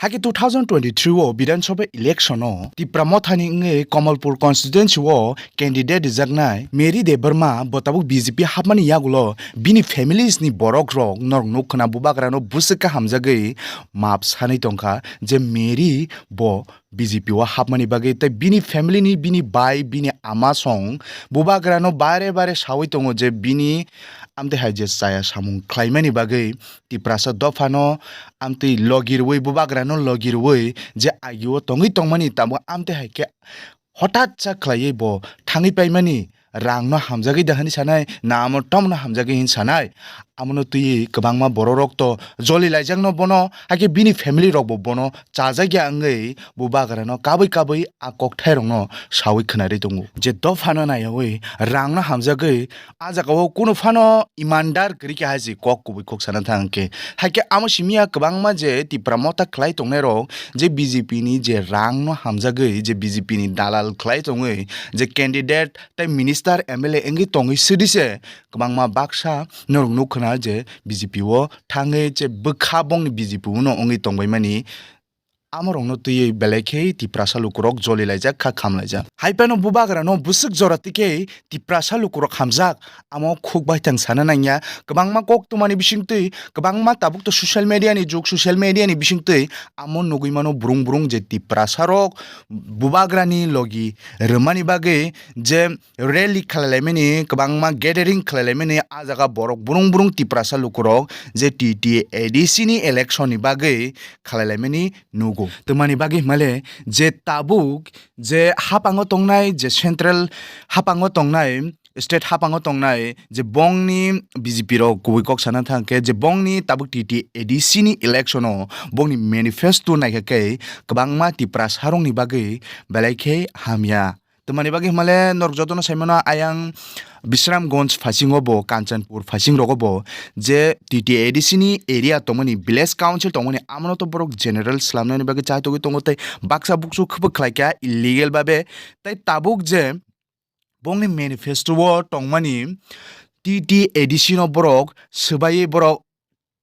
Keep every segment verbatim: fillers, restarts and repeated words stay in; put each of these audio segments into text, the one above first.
Hakhe two thousand twenty-three o Bidhan Sabha election o Tipra Mothani wngwi Kamalpur constituency o candidate rijaknai Mary Debbarma bo tabuk B J P hapmani yagulo bini families ni borok rok norok nuk khna bubagrano bwswk khe hamjagwi map sanwi tongkha je Mary bo B J P o hapmani bagwi tei bini family ni bini bai bini ama song bubagrano bare bare sawi tongo je bini amtwi hai je chaya samung khlaimani bagwi Tiprasa dophano amtwi logi rwui bubagrano logi rwui je agio tongwi tongmani tamo amtwi hai khe hothat sa khlaiwi bo thangwi paimani rangno hamjagwi da hwnwi sanai na amo tomno hamjagwi hwnwi sanai. Amono twiwi kwbangma bororok to joli laijakno bono, hakhe bini family rokbo bono chajakya wngwi bubagrano kabui kabui a kokthairokno sawi khwnarwi tongo. Je dophano naiyawi rangno hamjagwi a jagao kunu phano imandar kwrwi khe hai se kok kubui kok sana thang khe. Hakhe amo simi ya kwbangma je Tipra Motha khlai tongnairok je B J P ni je rangno hamjagwi je B J P ni dalal khlai tongwi je candidate tei minister M L A wngwi tongwi sidi se kwbangma baksa norok nuk khna je B J P o thangwi je bwkha bongni B J P o no wngwi tongbaimani. Amorokno twiwi belai khe Tiprasa lukurok joli laijak kha, kham laijak. Hai phano bubagrano bwswk jora twi khe Tiprasa lukurok hamjak, amo khuk baithang sana nangya. Kwbangma kok twmani bisingtwi, kwbangma tabuk to social media ni jug, social media ni bisingtwi amo nugwi mano brung brung je Tiprasa rok bubagrani logi rwmani bagwi je rally khlailaimani, kwbangma gathering khlailaimani, a jaga borok brung brung Tiprasa lukurok je T T A D C ni election ni bagwi khlailaimani nugo. Twmani bagwi hwnmale je tabuk je hapango tongnai, je central hapango tongnai, state hapango tongnai, je bongni B J P rok kubui kok sana thang khe, je bongni tabuk T T A D C ni election o bongni manifesto naikha khe kwbangma Tiprasa rokni bagwi belai khe hamya. Twmani bagwi hwnmale norok jotono saimano ayang Bisramganj phasingo bo, Kanchanpur phasing rogo bo je T T A D C ni area tongmani, village council tongmani, amono to borok general slamnani bagwi chaitogwi tongo tei baksa buksu khwpwk khlaikha illegal babe. Tei tabuk je bongni manifesto o tongmani T T A D C no borok swbaiwi borok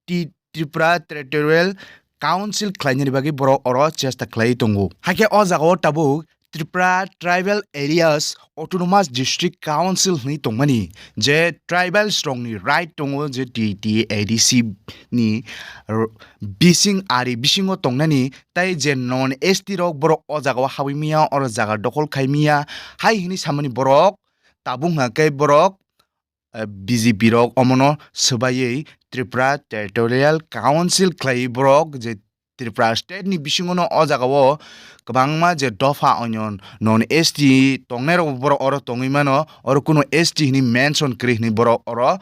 Ti-, Tripura Territorial Council khlainani bagwi borok oro chesta khlaiwi tongo. Hakhe o jagao tabuk Tripura Tribal Areas Autonomous District Council hwnwi tongmani, je tribals rokni right tongo, je T T A D C ni r-, bising ari bisingo tongnani, tei je non S T rok borok o jagao habwi manya, oro jaga dokhol khai manya, hai hwnwi samani borok tabuk hwnkha khe borok eh, B J P rok omono swbaiwi Tripura Territorial Council khlaiwi borok je Tripura state ni bisingo no o jaga o kwbangma je dopha onyo non S T tongnai rok borok oro tongwi mano, oro kuno S T hwnwi mention kwrwi hwnwi borok oro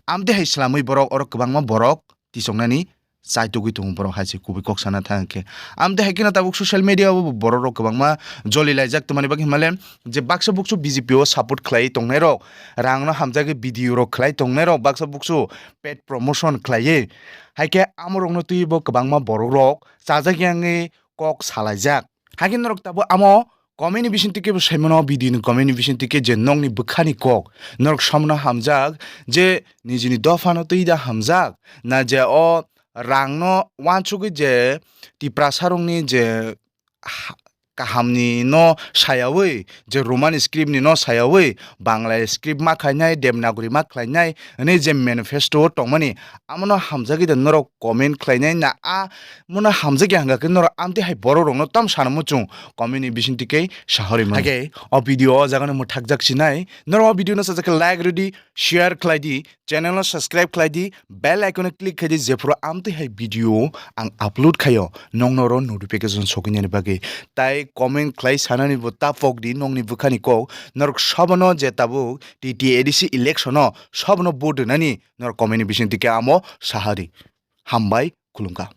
amtwi hai swlamwi borok oro kwbangma borok tisoknani chaitugwi tongo borok hai se kubui kok sana thang khe. Amtwi hai kheno tabuk social media o bo borok rok kwbangma joli laijak twmani bagwi hwnmale je baksa buksu B J P o support khlaiwi tongnai rok, rang no hamjagwi video rok khlai tongnai rok, baksa buksu paid promotion khlaiwi, hai khe amo rok no twiwi bo kwbangma borok rok chajak yangwi kok salaijak. Hai khe norok tabuk amo comment ni bising twi khe bo saimano, video ni comment ni bising twi khe je nokni bwkha ni kok norok samano hamjak je nijini dopha no twi da hamjak na je o rang no uansugwi je Tiprasa rokni je ha-, kaham ni no sayawi, je Roman script ni no sayawi, Bangla script ma khlainai, Devanagari ma khlainai hwnwi je manifesto o tongmani, amo no hamjagwi da norok comment khlainai na, a mono hamjakya hwnkha khe norok amtwi hai borok rok no tam sana muchung comment ni bising twi khe sahori mano. Hakhe o video o jaga no mwthakjak sinai, norok o video no sajak khe like rwdi, share khlai di, channel no subscribe khlai di, bell icon no click khai di, jephuru amtwi hai video ang upload khaio nokno oro notification sokhinani bagwi. Tai comment khlai sanani bo ta pok di, nokni bwkhani kok norok sobono je tabuk T T A D C election o sobono vote rwnani norok comment ni bising twi khe amo sahari. Hambai, khulumkha.